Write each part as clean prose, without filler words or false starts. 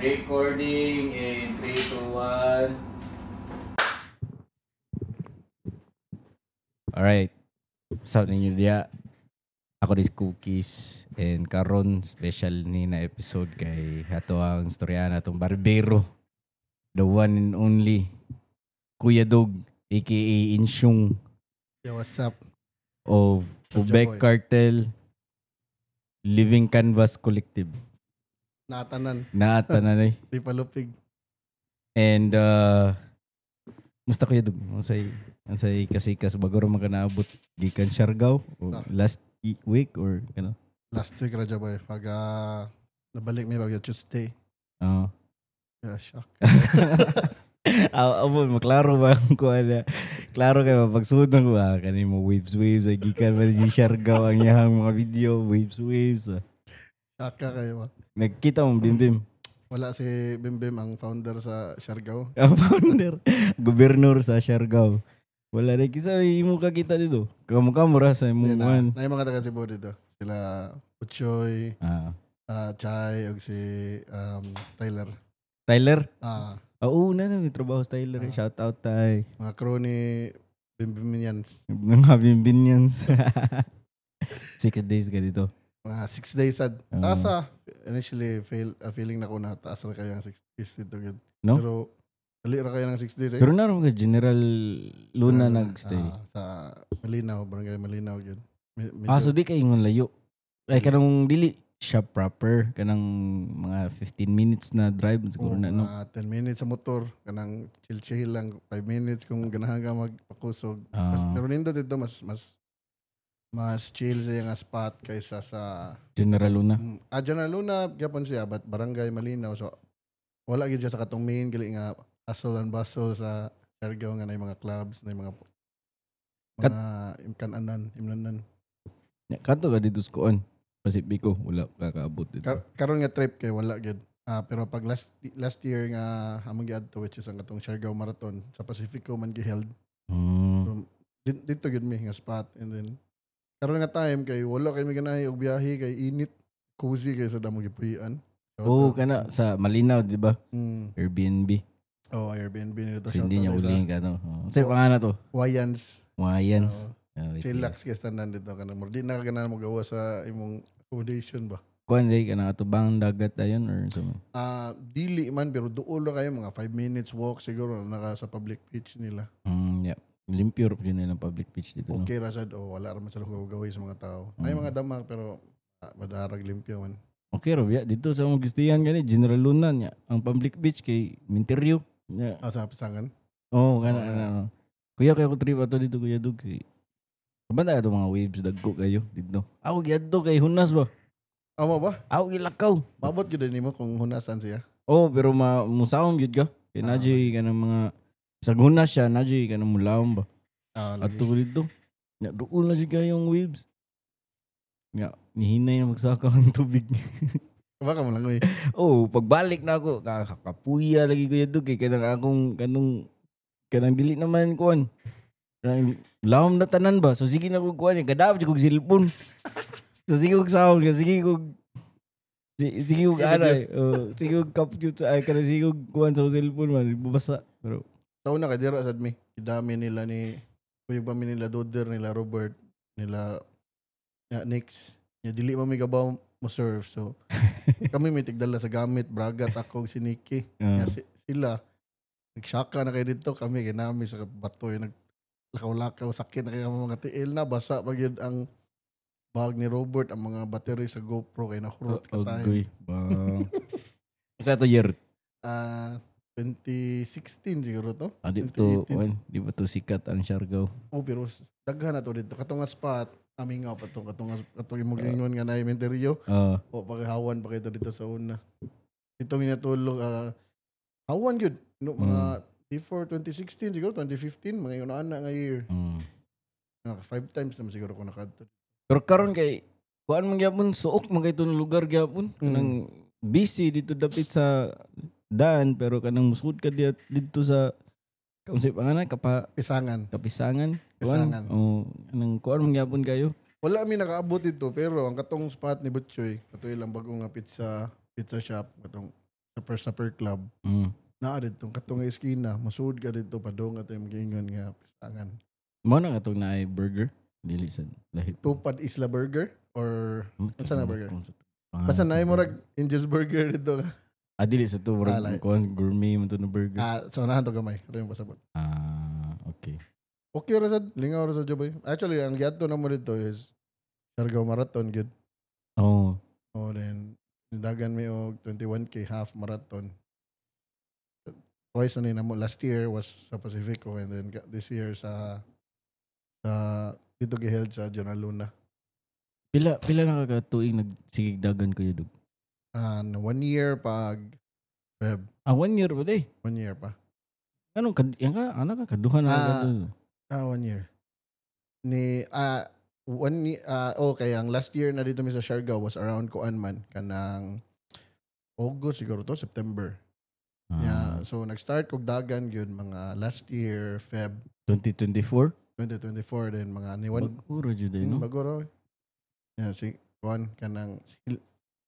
Recording in 3, 2, 1. Alright. What's up ninyo diya? Ako this Cookies and karon special ni na episode kay ato ang storya na atong barbero. The one and only Kuya Dog, aka Insyong. Yo, what's up? Of What's up, Ubek Jaboy? Cartel Living Canvas Collective. Naatanan. Naata na eh. Di palupig. And musta, Kuya Dog? Unsay kasikas bago ra man ka naabot gikan Siargao o last week or kano? Last week ra, Jaboy. Pag nabalik mi pag Tuesday. Oo. Yeah, shock. Ah, amo maklaro ba ang kuan na? Klaro kay pagsuod ko ah kani mo waves waves ay gikan man di Siargao ang iyang mga video waves waves, ah. Shock ka kayo ba? Nagkita mo Bimbim? Wala si Bimbim, ang founder sa Siargao. Ang founder, gobernador sa Siargao. Wala na kisa imo kakita dito. Kamo kamo ra sa imong Hindi na. kuan. Na yung mga taga Cebu dito. Sila Uchoy, Chai, ug si Tyler. Tyler? Ah. Oo na na may trabaho sa Tyler. Ah. Shout out tay. Mga crew ni Bimbimians. Mga Bimbinians. 6 days ka dito. Mga 6 days sad. Ah. Taas ah. Initially, feeling na ko na taas ra kayo ang 6 days dito. Yun. No? Pero, dali ra kayo ng 6 days eh. Pero naroon ka General Luna Ah, nagstay. ah, sa Malinaw, Barangay Malinaw yun. Ah, so di kayo ingon layo. Ay, kanang dili siya proper. Kanang mga 15 minutes na drive siguro na, no? Mga 10 minutes sa motor, kanang chill-chill lang, 5 minutes kung ganahan ka magpakusog. Pero nindot dito, mas mas mas chill siya nga spot kaysa sa General Luna. General Luna gyapon siya, but Barangay Malinaw, so wala gyud siya sa katong main gali nga hustle and bustle sa Siargao nga na mga clubs, na mga mga imkananan, imnanan. Ya, kato ka dito sa kuan. Pasipiko, wala ka kaabot dito. Karon nga trip kay wala gyud. Ah, pero pag last last year nga among giadto, which is ang katong Siargao Marathon sa Pacifico man giheld. So, dito gyud mi nga spot, and then karon nga time kay wala kay mi ganahi og biyahe kay init, cozy kay sa damo gipuy-an. So, Oo, kana sa Malinaw, di ba? Mm. Airbnb. Oh, Airbnb nito. So, hindi niya ulihin ka, no? Oh. Sa'yo, pangalan to? Wayans. Wayans. Oo. Ah, wait, Chillax kay tanan dito kanang mo. Di na ka ganahan mo gawa sa imong accommodation ba. Kuan day ka na atubang dagat ayon or something? Ah, dili man, pero duol ra kayo, mga 5 minutes walk siguro naka sa public beach nila. Yeah. Limpyo ra yun nilang public beach dito, no? Okay ra sad, oh, wala ra man sa gaway sa mga tao. Ay mga dama pero madarag limpyo man. Okay ra biya dito sa mga gustihan gani General Luna niya. Ang public beach kay Minteryo. Nya. Ah, sa Pisangan. Oh, kana Oo. kana. No. Kuya, kay ako trip ato dito, Kuya Dug, kay Kabanda ato mga waves dagko kayo dito. Ako giadto kay hunas ba? Amo ba? Ako gilakaw. Mabot gyud nimo kung hunasan siya. Oh, pero ma musaom gyud ka. Kay nadyoy kanang mga sa hunas siya, nadyoy kanang mulaom ba. Ah, lagi. Ato ko dito. Nya duol na siya kayong waves. Nga, nihinay na magsaka ang tubig. Baka mo lang oy. Oh, pagbalik na ako, kakapuya lagi, Kuya Dug, kay kanang akong kanang dili naman kuan. Kanang lawom na tanan ba? So sige na kog kuan, kadap jud kog cellphone. So sige kog sound, sige kog sige kog Video. ana, oh, sige kog capture sa ay kanang sige kog kuan sa cellphone man, babasa. Pero Sa una kay dira sad mi. Dami nila ni kuyog pa mi nila Doder, nila Robert, nila ya, Nix. Ya, dili pa mi gabaw mo serve. So kami may tigdala sa gamit, bragat ako ug si Nikki. Ya, sila nagshaka na kayo dito, kami kay nami sa bato yung naglakaw-lakaw, sakit na kayo ang mga tiil na basa pag yun ang bag ni Robert, ang mga battery sa GoPro kay nahurot ka tayo. Agoy, bang. Sa to year? Ah, 2016 siguro to. Ah, di ba to, 2018. kuan, di ba to sikat ang Siargao? Oh, pero daghan na to dito. Katong nga spot, amingaw pa to. Katong imong ingon nga na inventaryo. O paghawan pa kayo dito sa una. Dito mi natulog, hawan gyud. No, mga before 2016 siguro, 2015, mga yun ana nga year. Naka five times naman siguro ko nakadto. Pero karon kay kuan man gyapon, suok man kay itong lugar gyapon. Kanang busy dito dapit sa daan, pero kanang musud ka dito sa unsay pangalan kapa Pisangan. Kapisangan, kuan. Pisangan. Oh, kanang kuan man gyapon kayo. Wala mi nakaabot dito, pero ang katong spot ni Butchoy, kato ilang bagong nga pizza pizza shop katong sa per supper club. Naa didto katong eskina, mosud ka didto padung ato yung giingon nga pistangan. Mao na katong naay burger. Dili sa lahi. Tupad Isla Burger or unsa na burger? Ah, Basta naay murag Angel's Burger didto. Ah, dili sa to murag Ah, lahi. kuan gourmet man to na burger. Ah, so unahan to gamay. Ato yung pasabot. Ah, okay. Okay ra sad, lingaw ra sad, Joboy. Actually, ang giadto na mo dito is Siargao Marathon gyud. Oh, Oh, then nidagan mi og 21K half marathon. Twice na ni namo. Last year was sa Pacifico and then this year sa dito giheld sa General Luna. Pila na ka tuig nagsigig dagan, Kuya Dug? And one year pag Feb, Ah, one year ba day? one year pa. Anong kad yan ka ana ka kaduha na ka Ah, kadto? Ah, one year. Ni one okay, ang last year na dito mi sa Siargao was around kuan man kanang August siguro to, September. Ah, Yeah, so nag-start kog dagan gyud mga last year Feb 2024? 2024, then mga ni one Bago ra jud eh, no? Bago ra. Yeah, si kuan kanang sige,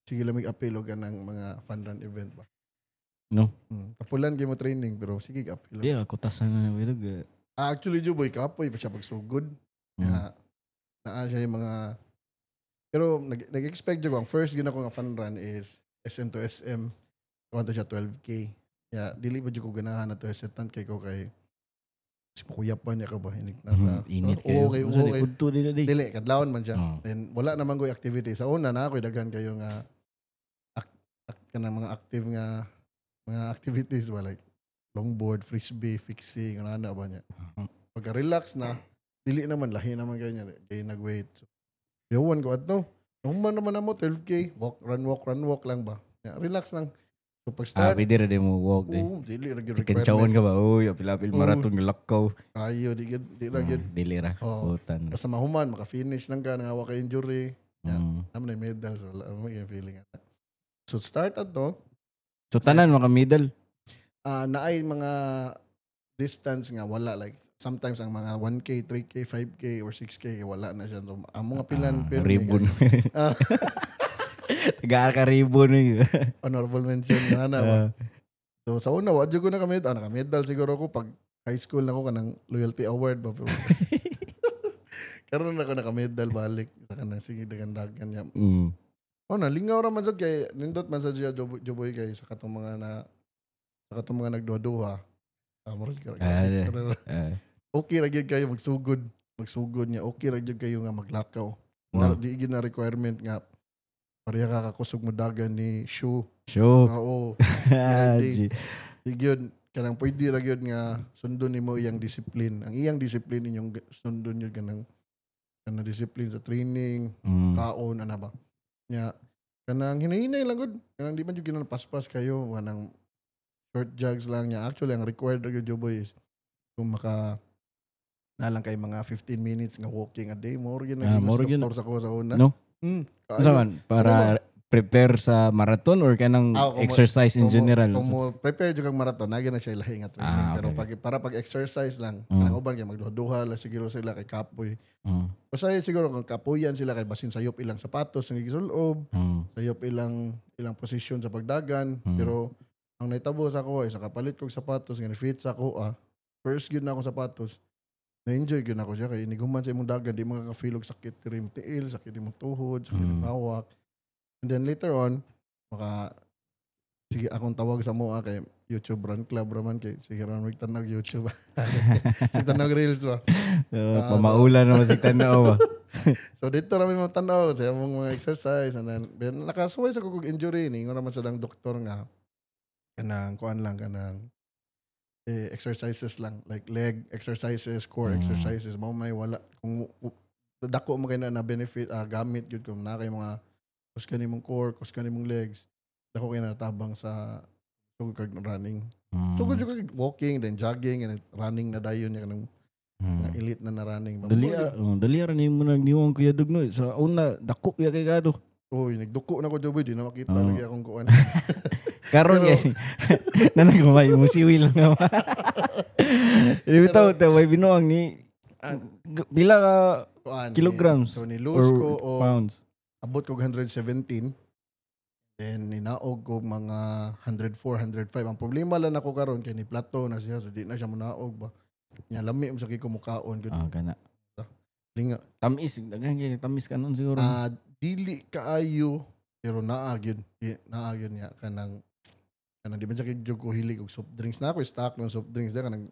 sige lamig apil og kanang mga fun run event ba. No. Tapulan gyud mo training pero sige apil. Di ako tasan na pero Ah, actually, Juboy, kapoy pa siya pagsugod. Yeah. Naa siya yung mga pero nag-expect jud ko ang first gyud ako nga fun run is SM to SM. Kuan to siya, 12K. Yeah, dili ba jud ko ganahan na to hesitant kay ko kay si makuyapan niya ka ba inig nasa Init Oo, kayo. okay, Unsa ni okay. kudto din na di. Dili kadlawon man siya. Oh. Then wala naman ko'y activity. Sa una na ako'y daghan kayo nga kanang mga active nga mga activities ba, like longboard, frisbee, fixing, ano na ba niya. Pagka relax na, dili naman lahi naman kayo niya kay nag-wait. So, yawan ko adto. Human naman namo 12K, walk, run, walk, run, walk lang ba. Yeah, relax lang. So pag Ah, start, pwede ra di mo walk di. Oo, dili ra gyud Chicken chawon requirement. ka ba? Uy, apil-apil Oo. marathon lakaw. Ayo, di gyud, di ra Ah, gyud. dili ra. Oo. Putan. Basta mahuman, maka-finish lang ka, nangawa ka injury. Yeah. Naman na medal, so wala mo yung feeling. So start ato, So tanan maka medal. Ah, naay mga distance nga wala, like sometimes ang mga 1K, 3K, 5K or 6K wala na siya. So, ang mga pilan Ah, pero ribbon. Ah. Tagaan ka ribbon. Eh. Honorable mention nga na ba. Ah. So sa una wa jud ko na kami, naka-medal siguro ko pag high school na ko kanang loyalty award ba, pero karon na ako naka-medal balik sa kanang sige dagan-dagan niya. Oh, nalingaw ra man sad kay nindot man sad siya, Joboy, kay sa katong mga nagduha-duha. Ah, murag ka. Ah, yeah. Ah, Okay ra gyud kayo magsugod. Magsugod niya. Okay ra gyud kayo nga maglakaw. Wow. Na, di gyud na requirement nga pareha ka kakusog mo dagan ni shoe. Sure. Oo. Ah, di. G. Di gyud kanang pwede ra gyud nga sundon nimo iyang discipline. Ang iyang discipline inyong sundon yun kanang kanang discipline sa training, kaon ana ba. Nya kanang hinahinay lang gud. Kanang di man jud kinahanglan paspas kayo kanang short jogs lang niya. Actually, ang required ra gyud, Joboy, is kung maka na lang kay mga 15 minutes nga walking a day more gyud Ah, naging more gyud. doktor sa ko sa una. No? Kaayo. Unsa man para prepare sa marathon or kanang Ah, exercise in general? Kung mo prepare jud kang marathon, nagi na siya ilahi nga training. Ah, okay. Pero pag para pag exercise lang, kanang uban kay magduha-duha lang siguro sila kay kapoy. Usahay siguro kung kapoyan sila kay basin sayop ilang sapatos ang gisulob, sayop ilang ilang posisyon sa pagdagan, pero ang naitabo sa ako ay sa kapalit kog sapatos nga fit sa ako ah. First gyud na akong sapatos. Na-enjoy gyud ako siya kay inighuman sa imong dagan di makaka-feel og sakit diri imong tiil, sakit imong tuhod, sakit imong hawak. And then later on maka sige akong tawag sa moa kay YouTube Run Club raman kay sige ra mig tanawg YouTube. Sige tanawg reels ba. Pamaula naman si tanaw ba. So dito ra mi matanaw sa among mga exercise and then nakasuway sa kog injury ni ingon naman sa lang doktor nga kanang kuan lang kanang eh, exercises lang like leg exercises, core exercises mao may wala kung dako mo kay na, na benefit gamit gyud kung na kay mga kus kani mong core, kus kani mong legs, dako kay natabang sa sugod kag running. Sugod jud kag walking then jogging and then running na dayon niya kanang mga elite na na running. Dali oh, dali ra nimo nagniwang, Kuya Dugno. Sa una dako ya kay kado. Uy, nagduko na ko, Joboy, di na makita Oo. lagi akong kuan. Karon Pero- kay nanagmay mo siwi lang nga. Di bitaw ta way binuang ni pila ka Kuan, kilograms So ni lose or ko o pounds? abot ko 117. Then ninaog ko mga 104, 105. Ang problema lang ako karon kay ni plateau na siya, so di na siya munaog ba. Nya lami mo sa kay kumukaon gud. Ah, kana. Linga. Tamis, daghan kay tamis kanon siguro. Ah, dili kaayo pero naa gyud. Di naa gyud niya kanang kanang di ba siya kay jud ko hilig og soft drinks na ako stock ng soft drinks da kanang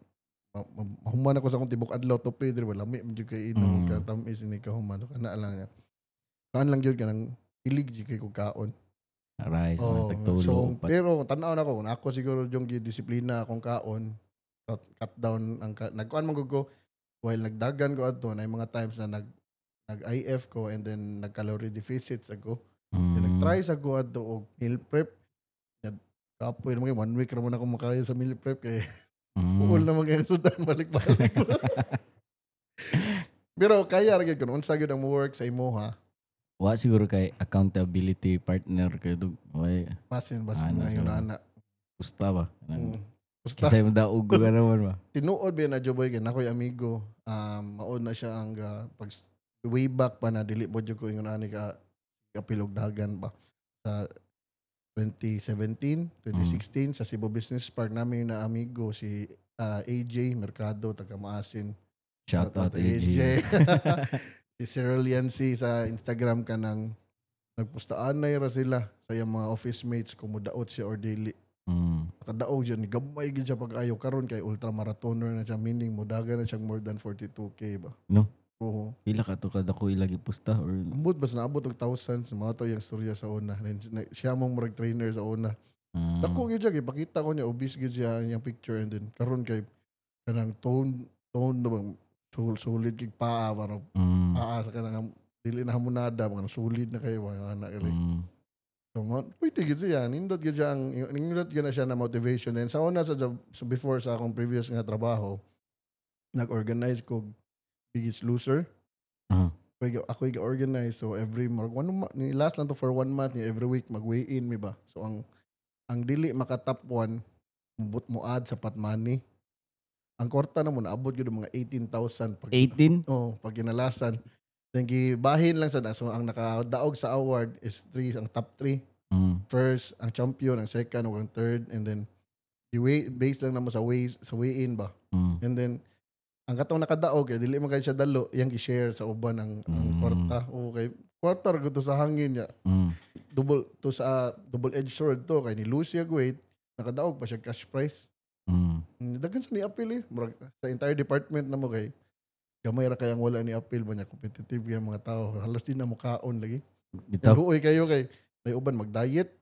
mahuman ako sa akong tibok adlaw tope diri, wala lami man jud kay inom ka tamis ini kahuman. So, kana lang niya. Kaan lang gyud kanang hilig jud kay kog kaon. Rice, mga Oh, tagtulo. so, pero tan-aw na ko, kung ako siguro yung disiplina akong kaon, cut down ang nagkuan man gud ko while nagdagan ko adto na mga times na nag IF ko and then nag calorie deficit sa ko. Then nag-try sa ko adto og meal prep. Yan, kapoy naman kay one week ra man ako makaya sa meal prep kay uol naman kay sudan balik-balik. Pero kaya ra gyud kun unsa gyud ang mo work sa imo ha. Wa siguro kay accountability partner kay dug. Way Basin basin Ano, mga yun siguro. ana. Gusta ba? Kanang Basta Kisay mo daog ka naman ba? Tinuod ba na, Joboy, kay nakoy amigo, maod na siya ang pag way back pa na dili po jud ko ingon ani ka apilog dagan ba sa 2017, 2016 sa Cebu Business Park namin na amigo si AJ Mercado, taga Maasin. Shout out AJ. Si Cyril Yancy sa Instagram ka nang nagpustaan na ra sila sa iyang mga office mates kung mudaot siya or dili. Nakadaog siya ni gamay gyud siya pag-ayo. Karon kay ultra marathoner na siya, meaning modaga na siyang more than 42K ba. No. Oo. Pila ka to kada ko ilagi pusta or Ambot basta naabot og thousands mga to yung storya sa una. Then siya mong murag trainer sa una. Dako gyud siya kay pakita ko niya, obese gyud siya iyang picture, and then karon kay kanang tone tone na bang solid kay paa para paa sa kanang dili na hamonada, mga solid na kayo mga anak kay. So, pwede gyud siya. Nindot gyud siya ang nindot gyud na siya na motivation. And sa una sa job, so before sa akong previous nga trabaho, nag-organize ko Biggest Loser. Ako organize, so every mark one month, ni last lang to for one month ni every week mag-weigh in mi ba. So ang dili maka top 1 mubot mo add sa pot money. Ang kwarta na mo naabot gyud og mga 18,000 pag 18? Oh, pag ginalasan. Then gibahin lang sa so ang nakadaog sa award is three, ang top 3. First, ang champion, ang second, ug ang third, and then the way based lang namo sa ways sa weigh in ba. And then ang katong nakadaog kay dili man kay siya dalo, iyang gi-share sa uban ang kwarta. Okay. Kwarta ra gud to sa hangin niya. Double to sa double edged sword to kay ni lose siya weight, nakadaog pa siya cash prize. Daghan sa ni appeal eh. Murag, sa entire department na mo kay gamay ra kayang wala ni appeal ba niya, competitive yung mga tao. Halos di na mo kaon lagi. Bitaw. Luoy kayo kay may uban mag-diet.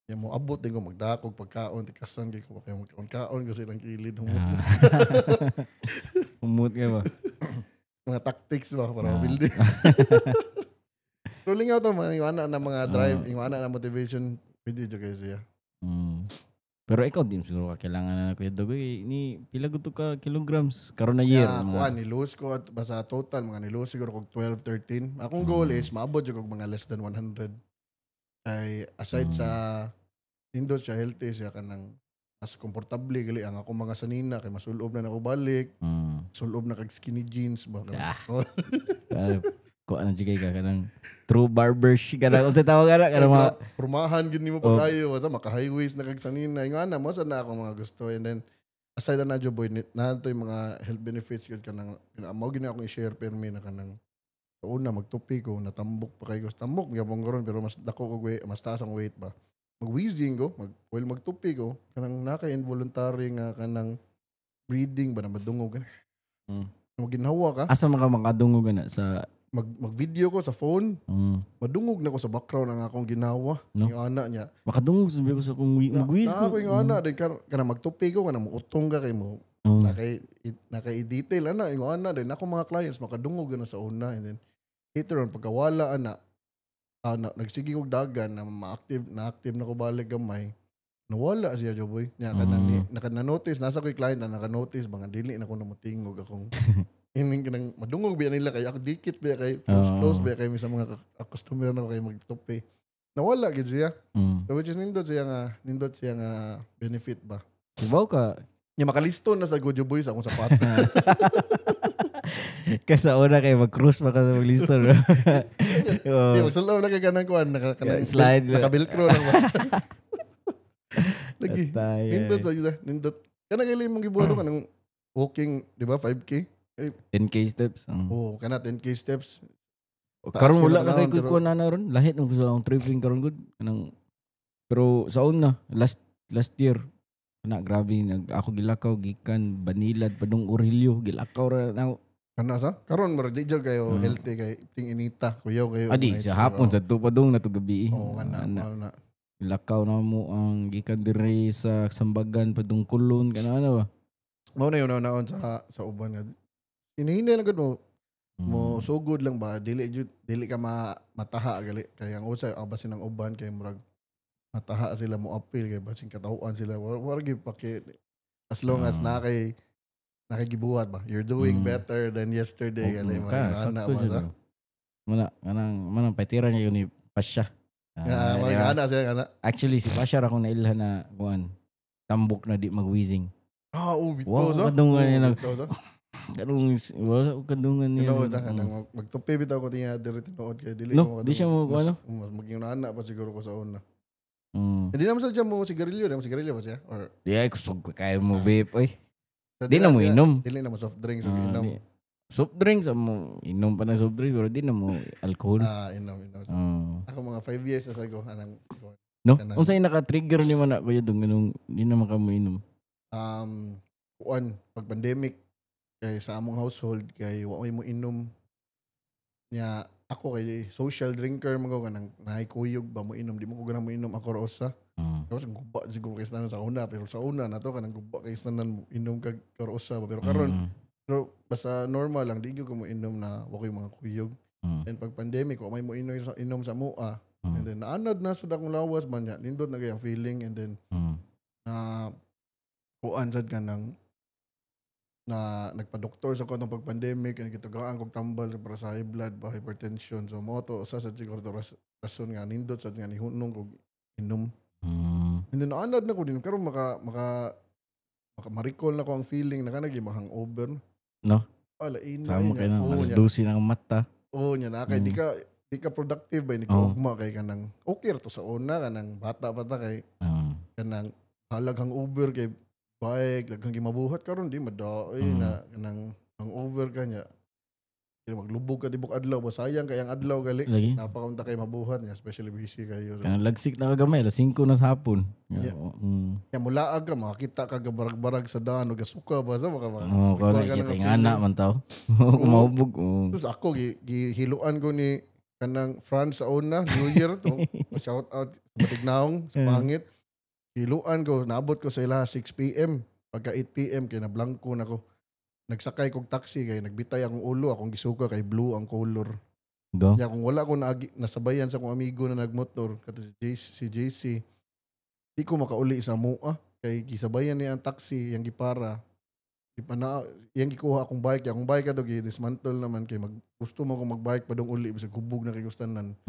Ya mo abot din ko magdakog pagkaon tikasan kay ko kay magkaon kaon kasi lang kilid humot. Ah. Humot ka ba? Mga tactics ba para mabuild. Rolling out to mga yung ana na mga drive, yung ana na motivation, pwede jud kayo siya. Pero ikaw din siguro ka kailangan na Kuya Dogoy ni pila gud to ka kilograms karon na year? Yeah, mga kuan ni lose ko at basta total mga ni lose siguro kog 12, 13. Akong goal is maabot jud kog mga less than 100. Ay aside sa nindot siya, healthy siya, kanang mas komportable gali ang akong mga sanina kay masulob na nako balik, sulob na kag skinny jeans ba. Ah. Oh. Ano, ko ano jud kay ka kanang true barber shit kanang unsa tawag ana kanang mga Pormahan gyud nimo Oh. pag-ayo basta maka high waist na kag sanina. Yung ana mo sa na ako mga gusto, and then aside na na boy na to yung mga health benefits gyud kanang mao gyud na akong i-share permi na kanang sa una magtupi ko natambok pa kay ko, tambok gyapon karon pero mas dako og weight, mas taas ang weight ba. Mag-wheezing ko mag while magtupi ko kanang naka involuntary nga kanang breathing ba na madungog ka. Maginhawa ka. Asa man ka makadungog ana sa Mag-video ko sa phone, madungog na ko sa background ang akong ginawa. No? Yung ana niya. Makadungog sabi ko sa kung mag-wheeze Na ko. ako yung ana din kana magtupi ko kana muutong ka kay mo nakay detail ana yung ana din ako mga clients makadungog na sa una, and then later on pagkawala ana ana nagsige kog dagan na ma-active na active na ko balik gamay, nawala siya, Joboy nya kana ni naka na-notice nasa ko'y client na naka-notice mga dili na ko na motingog akong ining kanang madungog biya nila kay ako dikit biya kay close close biya kay mi sa mga customer na kay magtupi, nawala gid siya. So which is nindot siya nga benefit ba. Kibaw ka. Nya makalisto na sa Gojo Boys akong sapato. Kasi una kay mag-cruise pa ka sa maglisto, no? Oo. Di, magsulod na kay kanang kuan, naka, kanang Yeah, slide. Naka-velcro lang ba. Lagi. Atay, Nindot eh. sa isa, nindot. Kanang gali mong gibuhat kanang walking, di ba, 5K? 10K steps. Oh. Oh, kana 10K steps. Taas Karon kayo wala na kay na tanawon, kuan na ron. Lahit nung sa akong tripping karon gud. Kanang pero sa una last last year na grabe nag ako gilakaw gikan Banilad padung Orillo, gilakaw ra na ako. Kana sa? Karon murag di jud kayo healthy kay ting inita, kuyaw kayo. Adi mga sa hapon extra. sa to padung na to gabi. Oo, kana, Ana, mao na. gilakaw na mo ang gikan diri sa Sambagan padung Kulon, kana ano ba? Mao na yun naon sa uban nga. Hinihindi lang gud mo mo sugod lang ba, dili jud dili ka mataha gali kay ang usa ang basin ng uban kay murag mataha sila mo appeal kay basin katawhan sila, wa wa gyud paki as long as na kay nakigibuhat ba, you're doing better than yesterday gali Oo, mga ka, ana sakto ba jud. sa Oh. Muna kanang manang patira niya yun ni Pasya. nga Ah, mga di ba? ana siya kana. Actually si Pasya ra akong nailhan na kuan tambok na di magwheezing. Ah, oh, bitaw Wow, sa kadungan Oh, niya bitaw sa Kanong wala ko kadungan niya. Tinuod sa kanang magtupi bitaw ko tinya diri, tinuod kay dili No, ko di siya mo- mas, ano? mas maging ana pa siguro ko sa una. Hindi naman sa mo sigarilyo, di mo sigarilyo ba siya or Di ay kusog ka kayo mo vape oy. Sa Di na mo inom. Dili na mo soft drinks ug Ah, inom. di. Soft drinks mo inom pa na soft drinks pero di na mo alcohol. Ah, inom, inom. Ah. Ako mga 5 years na sago anang No? Kanang- Unsay naka-trigger ni man na kuya dong ganung di na man ka mo inom? Kuan pag pandemic kay sa among household kay wa may mo inom. Nya ako kay social drinker man ko, kanang naay kuyog ba mo inom, di mo ko ganang mo inom ako ra usa. Tapos guba siguro kay tanan sa una, pero sa una na to kanang guba kay tanan inom kag ra usa ba, pero karon pero basta normal lang di gyud ko mo inom na wa koy mga kuyog. And pag pandemic wa may mo inom sa mua. And then naanad na sa dakong lawas man niya. Nindot na kay ang feeling and then na kuan sad ka ng na nagpa-doktor sa ko pag pandemic and gitugaan kog tambal para sa high blood ba, hypertension, so mo to usa sad siguro to rason nga nindot sad nga nihunong kog inom. And then naanad na ko din karon maka maka maka ma-recall na ko ang feeling na kanang hangover. No? Ala ina. Sama kay na Oo, alas niya. 12 na ang mata. Oo niya na kay di ka productive ba ni Oo. ugma kay kanang okay ra to sa una kanang bata pa ta kay kanang halag hangover kay bike daghang gimabuhat. Karon di madaoy na kanang hangover ka niya. Kaya maglubog ka tibok adlaw ba, sayang kay ang adlaw gali. Lagi. Napakunta kay mabuhat niya, especially busy kayo. So, Kanang lagsik na kagamay alas 5 na sa hapon. Yeah. Kaya mulaag ka makakita ka gabarag-barag sa daan o gasuka ba sa maka Oh, recall kaya ka kita ng yung feeling. anak man tao. Kumahubog. Oh. Tapos ako gihiluan ko ni kanang France sa una New Year to. Shout out sa Batignaong sa Pangit. Hiluan ko, naabot ko sa ila 6 PM. Pagka 8 PM kay nablangko na ko. Nagsakay kog taxi kay nagbitay akong ulo, akong gisuka kay blue ang color. Do. Kaya kung wala ko nasabayan sa akong amigo na nagmotor kato si JC, si JC, di ko makauli sa mua kay gisabayan niya ang taxi yang gipara. Di pa na yang gikuha akong bike, akong bike ato gi-dismantle naman kay mag gusto mo ko magbike pa dong uli bisag hubog na kay gustanan.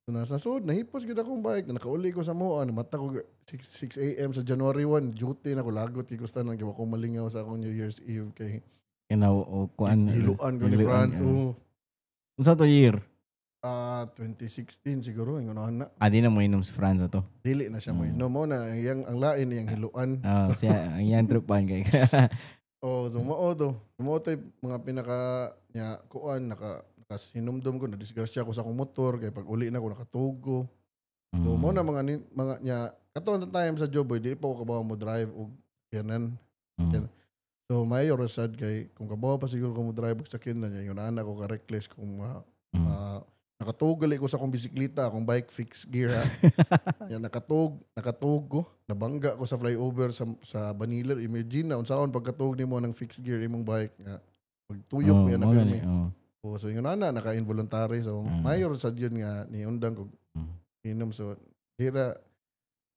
So nasa sud nahipos gyud akong bike, nakauli ko sa mua, namata ko 6 6 AM sa January 1, duty na ko, lagot kay gustanan kay wa ko malingaw sa akong New Year's Eve kay Kaya o kuan. hiluan ko ni Hiluan, Franz. ah. Oh. Unsa to year? Ah, 2016 siguro ingon na. Ah, di na mo inom si Franz ato. Dili na siya mo inom mo na yang ang lain yang hiluan. Ah, siya ang iyang tripan kay. Oh, so mao to. Mao to yung mga pinaka nya kuan naka nakasinumdum ko na disgrasya ko sa akong motor kay pag uli na ko nakatugo. So mao na mga mga nya kato ang time sa job boy di pa ko kabaw mo drive og yanan. So mayor sad kay kung kabaw pa siguro ko mo drive og sakyanan niya yung anak ko ka reckless kung nakatug gali ko sa akong bisikleta, akong bike fixed gear ha. Ya, nakatug ko, nabangga ko sa flyover sa Banila. Imagine na unsaon pagkatug nimo ng fixed gear imong bike nga pagtuyok mo yan na pirmi. Oh. Oh, so yung nana naka involuntary, so mayor sad yun nga niundang ko inom, so dira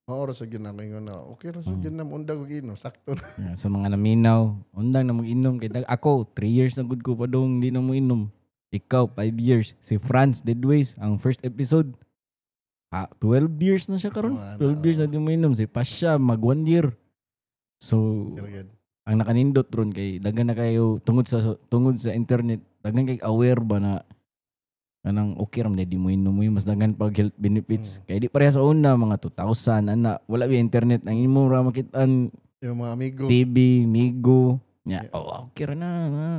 maoro sa gyud ako ingon na okay ra sa gyud na undang og inom, sakto na. Yeah, sa mga naminaw, undang na mag-inom kay ako 3 years na gud ko pa dong di na mo inom. Ikaw 5 years, si Franz Deadways ang first episode. Ah, 12 years na siya karon. Wala. 12 years na di mo inom si Pasha mag 1 year. So Pero gyud. Ang nakanindot ron kay daghan na kayo tungod sa internet, daghan kay aware ba na kanang okay ra man di mo inom mo, mas daghan pag health benefits. Kay di pareha sa una, mga 2000 ana, wala ba internet, ang imo ra makitaan Yung mga amigo. TV, Migo. Nya, oh, okay ra na nga.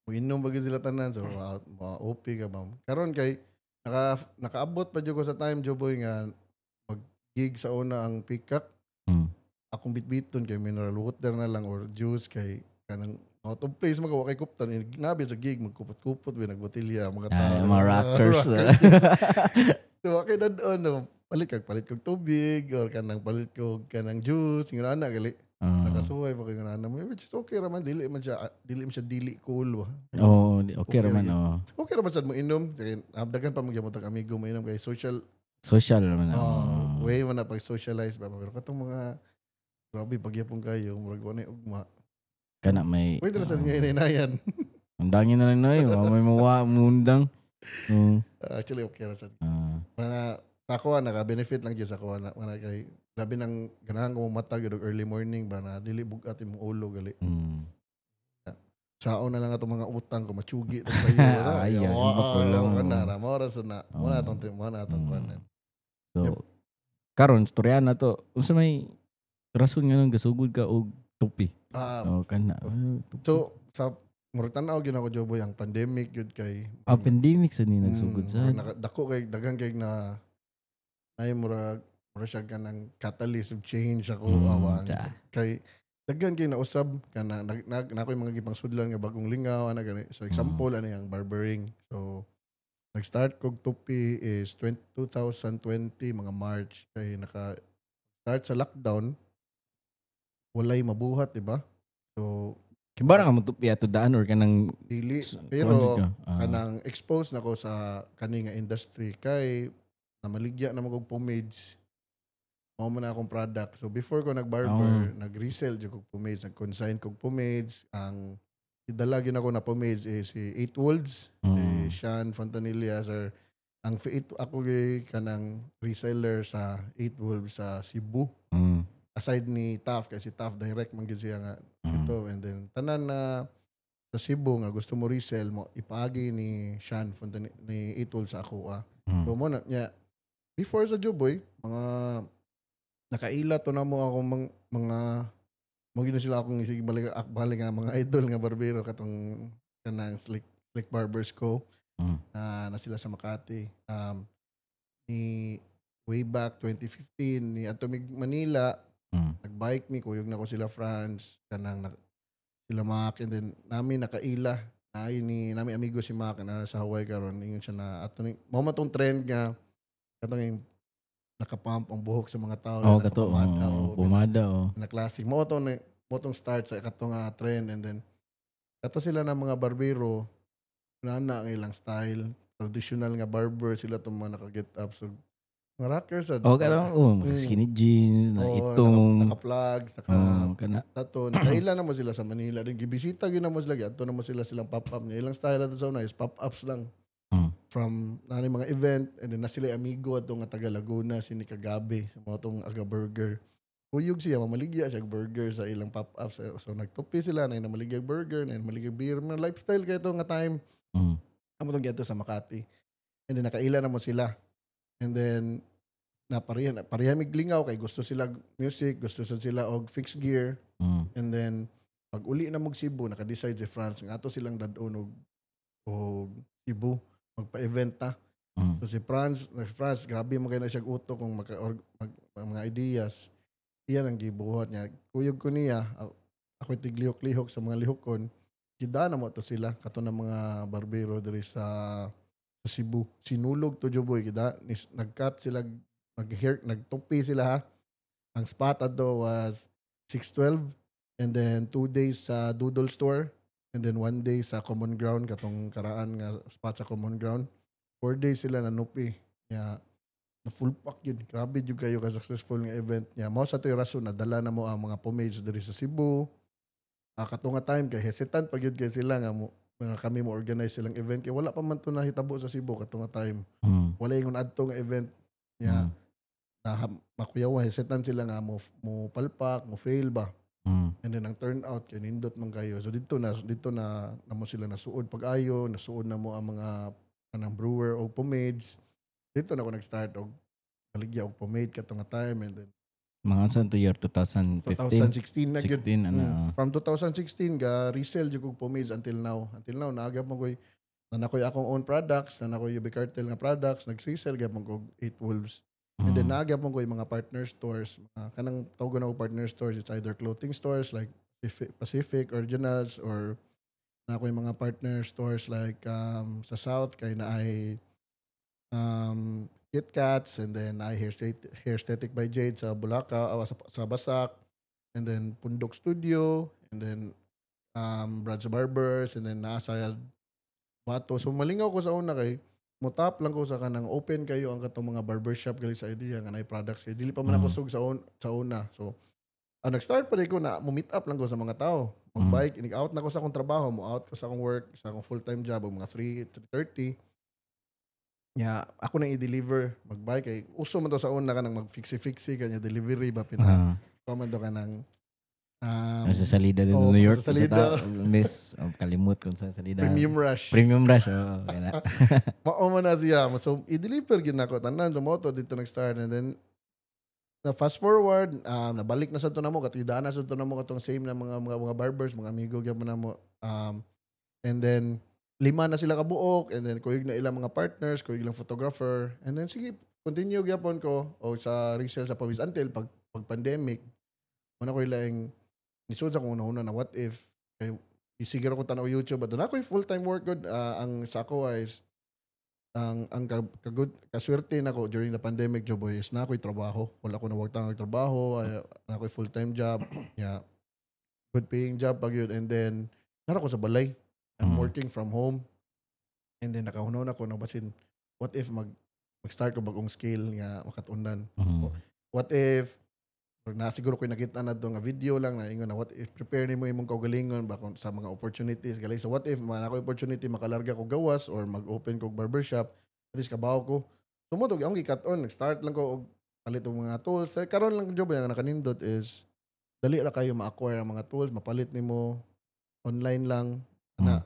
Muinom ba gyud sila tanan, so mga OP ka ba. Karon kay nakaabot pa jud ko sa time, Joboy, nga mag gig sa una ang Peacock. Akong bitbiton kay mineral water na lang or juice kay kanang out of place magawa kay kuptan nabi sa gig, magkupot-kupot ba, nagbotilya mga tao. Ah, mga rockers. So kay dadon no, palit kog tubig or kanang palit kog kanang juice nga ana gali. Nakasuway pa kay nga ana, which is okay ra man, dili man siya dili cool ba. Oo, okay Okay ra man ra. Oh. Okay ra man sad mo inom kay daghan pa magyapon tag amigo mo inom kay social Social ra man. Oh, Oh. way man na pag socialize ba, pero katong mga grabe pagyapon kayo, murag wala ugma. Kana may Pwede ra sad nga inayan. Ang dangin na lang na yun. May mawa mundang. Oo. Actually okay ra sad. Ah. Mga sa ako naka-benefit lang gyud sa ako na mga kay labi nang ganahan ko mata gyud og early morning ba na dili bugat imong ulo gali. Sao na lang atong mga utang ko matsugi to sa iyo. Ay, yes, ko lang. Kana ra mo ra sa na. Mo na atong mo na atong kuan. So, Yep. karon storya na to. Unsa may rason nga nang gasugod ka og tupi? Ah, Oh, kana. Ah, tupi. So sa murag tan-aw gyud ako, Joboy, ang pandemic gyud kay Ah, pandemic sa ni nagsugod sa. Murag dako kay daghan kay na ay murag siya kanang catalyst of change ako awang kay daghan kay nausab kana nag, nag na ako'y mga gipangsudlan nga bagong lingaw ana gani. So example ano yang barbering. So nag-start kog tupi is 20, 2020 mga March kay naka start sa lockdown, walay mabuhat, di ba? So Kibara ka mo tupi ato daan or kanang dili, kuan pero jud ka? Ah. kanang expose na ko sa kani nga industry kay namaligya na mo kog pomades, mao man na akong product. So before ko nag-barber, nag-resell jud kog pomades, nag-consign kog pomades. Ang idala gyud ako na pomades is si Eight Wolves, si Sean Fontanilla sir. Ang eight, ako gyud kanang reseller sa Eight Wolves sa Cebu aside ni Taft, kay si Taft direct man gyud siya nga ito, and then tanan na sa Cebu nga gusto mo resell mo, ipaagi ni Sean Fontan ni Itol sa ako ah. So mo na niya before sa Joboy, mga nakaila to na mo ako mga mo gino sila akong isig balik balik nga mga idol nga barbero katong kanang Slick Slick Barbers ko na na sila sa Makati ni way back 2015 ni adto mig Manila, nagbike mi, kuyog na ko sila France kanang na, sila Mac, and then nami nakaila naay ni nami amigo si Mac na sa Hawaii karon. Ingon siya na ato ni mao man tong trend nga katong yung nakapump ang buhok sa mga tao, Oh, kato. nakapamada, Oh, oh, pumada oh. na classic mo to ni mo tong start sa kato nga trend. And then kato sila na mga barbero na na ang ilang style, traditional nga barber sila tong mga naka-get up, so mga rockers sad. Oh, kato. Oh, mga skinny jeans na Oo, itong. Naka-plugs, naka Oh, kana. tato. Nakaila na mo sila sa Manila din. Gibisita gyud na mo sila. Adto na mo sila silang pop-up niya. Ilang style ato sa una is pop-ups lang. From nani mga event, and then na sila amigo ato nga taga Laguna, si ni Kagabi, sa mga tong aga burger. Kuyog siya, mamaligya siya og burger sa ilang pop-ups. So nagtupi sila, na namaligya og burger, na namaligya beer, mga lifestyle kay nga time. Amo tong giadto sa Makati. And then nakaila na mo sila. And then na pareha mig lingaw kay gusto sila music, gusto sad sila og fixed gear. And then pag uli na mog Cebu, naka-decide si France nga ato silang dad-on og Cebu, magpa-event ta. So si France, grabe mo kay na siya utok kung maka, or, mga ideas. Iyan ang gibuhat niya. Kuyog ko niya, ako'y tiglihok-lihok sa mga lihokon. Gidana mo to sila kato ng mga barbero diri sa Cebu. Sinulog to, Joboy, gida nag-cut sila, nag-hair, nagtupi sila ha. Ang spot adto was 612 and then 2 days sa Doodle Store and then one day sa Common Ground, katong karaan nga spot sa Common Ground. 4 days sila nanupi. Ya, na full pack yun. Grabe jud kayo ka successful nga event niya. Mao sa to'y rason na dala na mo ang mga pomades diri sa Cebu. Ah, kato nga time kay hesitant pag yun kay sila nga mo mga kami mo organize silang event kay wala pa man to nahitabo sa Cebu kato nga time. Wala ingon adto nga event niya. Na makuyaw, hesitant sila nga mo palpak, mo fail ba. And then ang turnout kay nindot man kayo. So didto na namo sila nasuod pag-ayo, nasuod na mo ang mga kanang brewer og pomades. Didto na ako nag-start og baligya og pomade kato nga time and then Mga saan to, year 2015? 2016 na gyud. 16 ano. From 2016 ga resell jud kog pomades until now. Until now naa gyapon koy na nakoy akong own products, na nakoy UB Cartel nga products, nag-resell gyapon kog 8 Wolves. And then naa gyapon ko yung mga partner stores, mga kanang tawag na og partner stores, it's either clothing stores like Pacific, Pacific Originals or naa koy mga partner stores like sa South kay naay Kit Kats and then I Hair Aesthetic by Jade sa Bulaca, sa Basak, and then Pundok Studio, and then Brad's Barbers, and then nasa Bato. So malingaw ko sa una kay mutap lang ko sa kanang open kayo ang katong mga barbershop gali sa idea nga naay products kay dili pa man ako sug sa una. So nag-start pa ko na mo meet up lang ko sa mga tao. Mag-bike, inig out na ko sa akong trabaho, mo out ko sa akong work, sa akong full-time job, og mga 3 3:30. Ya, ako nang i-deliver, mag-bike kay uso man to sa una kanang mag-fixie-fixie kanya delivery ba pina. Man to kanang Sa salida din oh, New York. Sa salida. Sa miss, oh, kalimut kung sa salida. Premium Rush. Premium Rush. Oh, kaya na. Mao man na siya. So, i-deliver gyud nako tanan sa moto didto nag-start and then na fast forward, nabalik na sa to namo katida na sa to namo katong same na mga barbers, mga amigo gyud namo. And then lima na sila kabuok and then kuyog na ilang mga partners, kuyog ilang photographer and then sige, continue gyapon ko o sa resale sa pawis until pag pandemic mo na ko ilaing nisud sa akong una-una na what if kay sige ra ko tan-aw YouTube but na ako'y full-time work good. Ang sa ako is ang kagud kaswerte nako during the pandemic job boy is na ako'y trabaho, wala ko nawagtang og trabaho, ay, na ako'y full-time job, yeah, good paying job pag yun and then nara ko sa balay, I'm working from home and then nakahunaw na ko na basin what if mag-start ko bagong skill nga makatunan, what if na siguro ko nakita na to nga video lang na ingon na what if prepare nimo imong kaugalingon ba kung sa mga opportunities gali. So what if man ako opportunity makalarga ko gawas or mag-open ko barbershop, at least kabaw ko. So mo to ang gikat-on, nag-start lang ko og palit og mga tools. Eh, karon lang job nga nakanindot is dali ra kayo ma-acquire ang mga tools, mapalit nimo online lang na.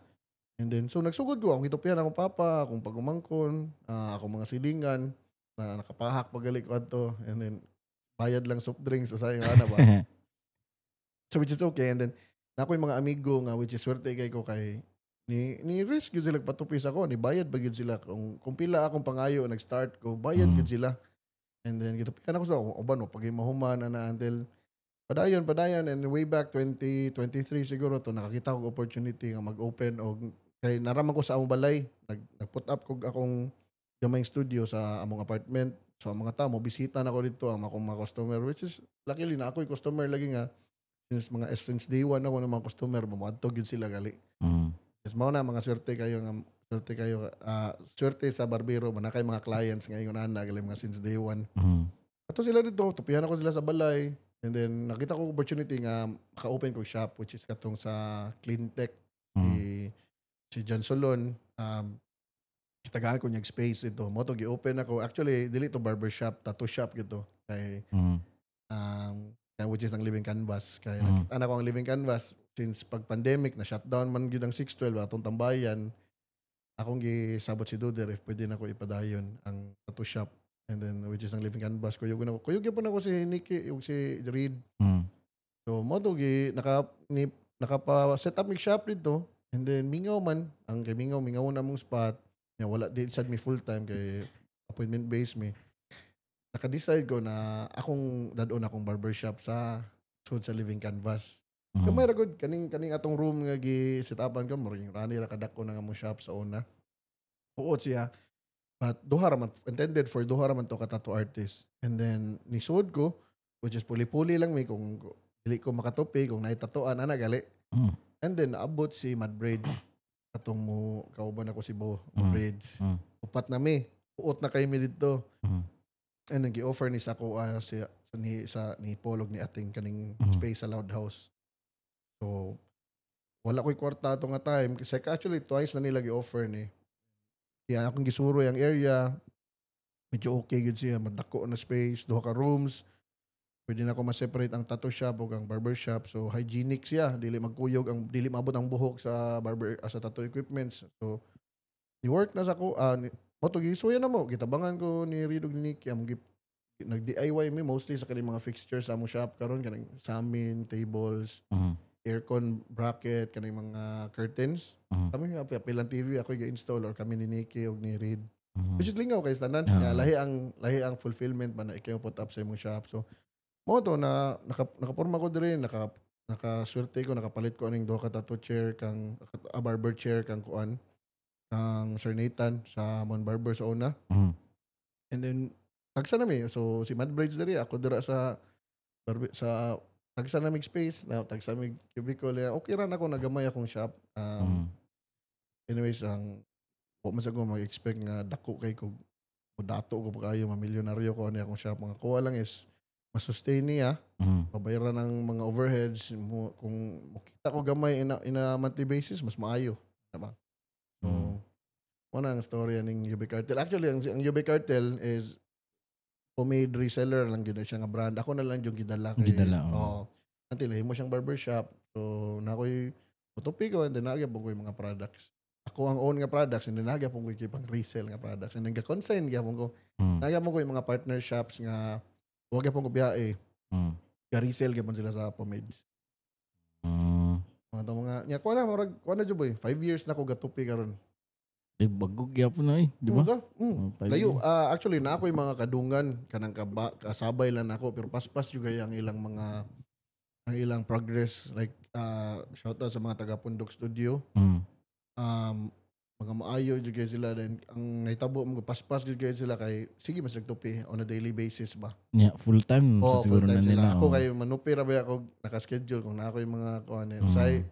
And then so nagsugod ko, ang gitupihan akong papa, akong pagumangkon, akong mga silingan na nakapahak pagali ko adto and then bayad lang soft drinks sa sayo ana ba. So which is okay and then na ako'y mga amigo nga which is swerte kay ko kay ni risk gyud sila patupi sa ako, ni bayad ba gyud sila kung pila akong pangayo nag-start ko, bayad gyud sila. And then gitupihan ako sa uban mo pag mahuman ana until padayon padayon and way back 2023 siguro to nakakita ko opportunity nga mag-open og kay naraman ko sa among balay, nag-put up ko akong gamayng studio sa among apartment. So ang mga tao mo bisita na ko dito, ang akong mga customer, which is luckily na ako'y customer lagi nga since day one ako ng mga customer moadto gyud sila gali. Yes, mao na mga swerte kayo nga swerte kayo, swerte sa barbero man kay mga clients nga ingon ana gali mga since day one. Ato sila dito, tupihan ako sila sa balay. And then nakita ko opportunity nga maka-open ko shop which is katong sa Cleantech si John Solon, kitagaan ko niyag space ito. Mo to gi-open ako. Actually dili to barbershop, tattoo shop gito. Kay which is ang Living Canvas. Kay nakita na ko ang Living Canvas since pag pandemic na shutdown man gyud ang 612 atong tambayan. Akong gisabot si Duder if pwede na ko ipadayon ang tattoo shop. And then which is ang Living Canvas. Kuyog na ko. Kuyog gyapon ako si Nikki ug si Reed. So mo to gi naka ni nakapa set up mig shop dito and then mingaw man ang kay mingaw mingaw na mong spot. Ya wala di sad mi full time kay appointment based mi. Naka-decide ko na akong dad-on akong barbershop sa sud sa Living Canvas. Gamay ra gud kaning atong room nga gi set upan ko mo ring rani ra kadako na nga mo shop sa una. Huot siya. But duha ra man intended for duha ra man to ka tattoo artist. And then nisud ko which is puli-puli lang mi kung dili ko makatupi kung naitatuan ana gali. And then naabot si Mad Braids. Atong mo kauban ako si Bo Braids. Upat na mi. Huot na kay mi didto. And then gi-offer ni sa ako si sa ni Paul og ni ating kaning space sa Loud House. So wala ko'y kwarta ato nga time kasi actually twice na nila gi-offer ni. Kaya akong gisuro yung area. Medyo okay gud siya, madako na space, duha ka rooms. Pwede na ako ma-separate ang tattoo shop ug ang barber shop. So hygienic siya, dili magkuyog ang, dili maabot ang buhok sa barber, sa tattoo equipments. So ni work na sa ko, mo to gisuya na mo gitabangan ko ni Reed ug ni Nicky among nag DIY mi mostly sa kaning mga fixtures sa among shop karon, kaning samin tables, aircon bracket, kaning mga curtains. Kami nga pilang TV ako ga-install or kami ni Nicky ug ni Reed. Which is lingaw kay tanan. Nga lahi ang fulfillment ba na ikaw put up sa imong shop. So mo to na nakaporma ko diri, nakaswerte ko, nakapalit ko aning duha ka tattoo chair kang a barber chair kang kuan, kang Sir Nathan sa Mon Barber sa una. And then tagsa na mi. So si Mad Braids diri, ako dira sa barber, sa tagsa na mig space, na tagsa mig cubicle. Okay ra na ako, nagamay akong shop. Anyways, ang wa man sa ko mag-expect nga dako kay ko o dato ko pa kayo, mamilyonaryo ko ani akong shop. Mga kuha lang is masustain niya, pabayaran ng mga overheads mo. Kung makita ko gamay in a monthly basis, mas maayo, diba? So wala ang story ning UB Cartel. Actually, ang UB Cartel is pomade reseller lang gyud na siya nga brand. Ako na lang yung gidala kay Gidala, oo. Oo. Until himo siyang barbershop, so na ako'y utopi ko and then nagyapon ko yung mga products. Ako ang own nga products and then nagyapon ko yung pang resell nga products and then ga-consign gyapon ko. Nagyapon ko yung mga partner shops nga wa gyapon ko biyahe. Ga-resell gyapon sila sa pomades. Mga to mga nya kuha na, murag kuha na jud, boy. 5 years na ko gatupi karon. Eh, bago gyapon na eh, di ba? Unsa? Oh, 5 Layo. years. Ah, actually, na ako yung mga kadungan kanang kaba, kasabay lang nako, pero paspas juga ang ilang mga ang ilang progress, like shout out sa mga taga Pundok Studio. Mga maayo jud kay sila. Then ang nahitabo mo, paspas jud kay sila kay sige mas nagtupi on a daily basis ba. Yeah, full time Oh, sa siguro full time na sila. nila. Ako oh. kay manupi ra ba ako naka-schedule kung na ako yung mga kuan Mm. say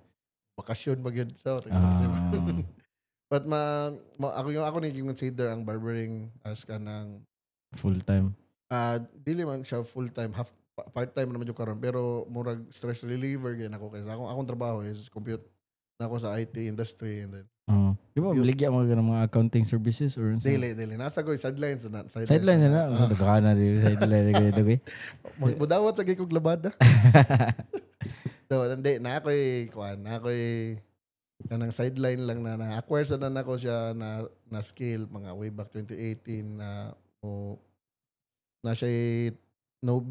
bakasyon ba gyud so. But ma ako yung ako ni consider ang barbering as kanang Full time. Ah, dili man siya full time, half part time naman yung karon, pero murag stress reliever gyud ako kay sa akong trabaho is compute na ako sa IT industry and then Oh. Di ba, Yun. maligya mga ganun mga accounting services or unsa? Dili, dili nasa ko sidelines na. Sideline na. Sa daghan na di sideline kay dagay. Magmudawat sa kog labada. So hindi na ako'y kuan, na ako'y kanang sideline lang na na-acquire sa na nako siya na na skill mga way back 2018 na o na siya no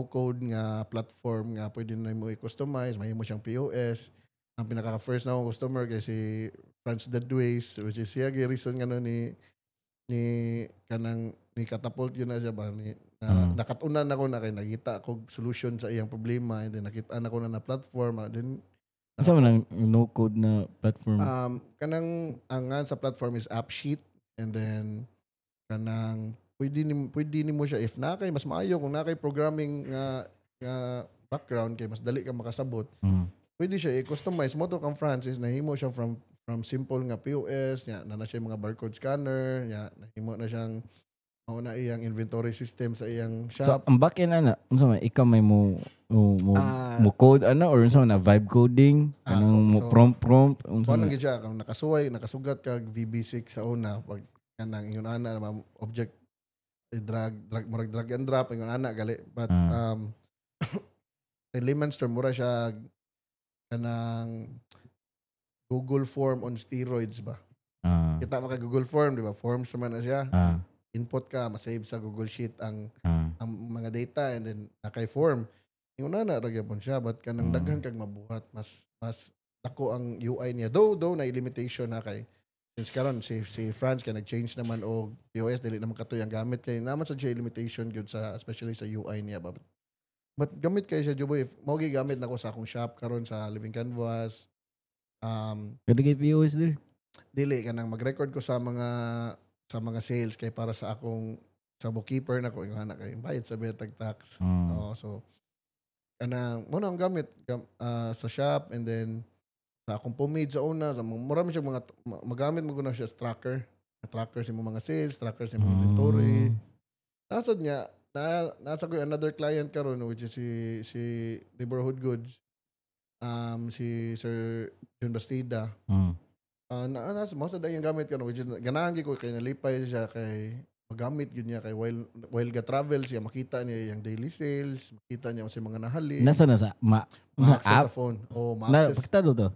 code nga platform nga pwede na mo i-customize, mahimo siyang POS. Ang pinaka first na akong customer kay si Franz Deadways, which is siya gi reason ngano ni kanang ni catapult yun na siya ba ni na, nakatunan ako na kay nakita ako solution sa iyang problema and then nakita na ko na na platform, then Unsa man ang no code na platform? Kanang ang nga sa platform is AppSheet and then kanang pwede ni mo siya if na kay mas maayo kung na kay programming nga nga background kay mas dali ka makasabot. Pwede siya i-customize mo to. Kang Francis, nahimo siya from simple nga POS nya na na siya yung mga barcode scanner nya, nahimo na siyang mao na iyang inventory system sa iyang So shop. ang backend ana, unsa man, ikaw may mo Ah. mo code ana or unsa man na vibe coding Ah, kanang mo so, prompt prompt unsa Kuan man? lang gyud siya kung nakasuway, nakasugat kag VB6 sa una, pag kanang ingon ana na object i drag drag, murag drag and drop ingon ana gali, but in layman's term, mura siya kanang Google Form on steroids ba. Kita mo ka Google Form, di ba? Forms naman na siya. Input ka, ma-save sa Google Sheet ang ang mga data and then nakay form. Ingon na ra gyapon siya, but kanang daghan kag mabuhat, mas mas dako ang UI niya. Though na limitation na kay since karon si France kay nag-change naman og POS, dili naman katoy ang gamit kay naman sa siya limitation gyud sa especially sa UI niya ba. But gamit kay siya, Juboy, if mao gi gamit nako sa akong shop karon sa Living Canvas. Pwede kay POS dir. Dili, kanang mag-record ko sa mga sales kay para sa akong sa bookkeeper na ko ingon ana kay bayad sa betag tax. Oo, so kanang mo na ang gamit sa shop and then sa akong pomade sa una, sa mga marami siya mga magamit mo na siya as tracker. Tracker sa imong mga sales, tracker sa imong inventory. Nasad niya na nasa ko yung another client karon, which is si Neighborhood Goods. Si Sir Jun Bastida. Na nasa mo sa dayang gamit karon, which is ganahan gyud ko kay nalipay siya kay Magamit gyud niya kay while ga travel siya, makita niya yung daily sales, makita niya unsay mga nahalin. Nasa na sa ma Ma-access app sa phone. Oh, na ma-access pakita do to.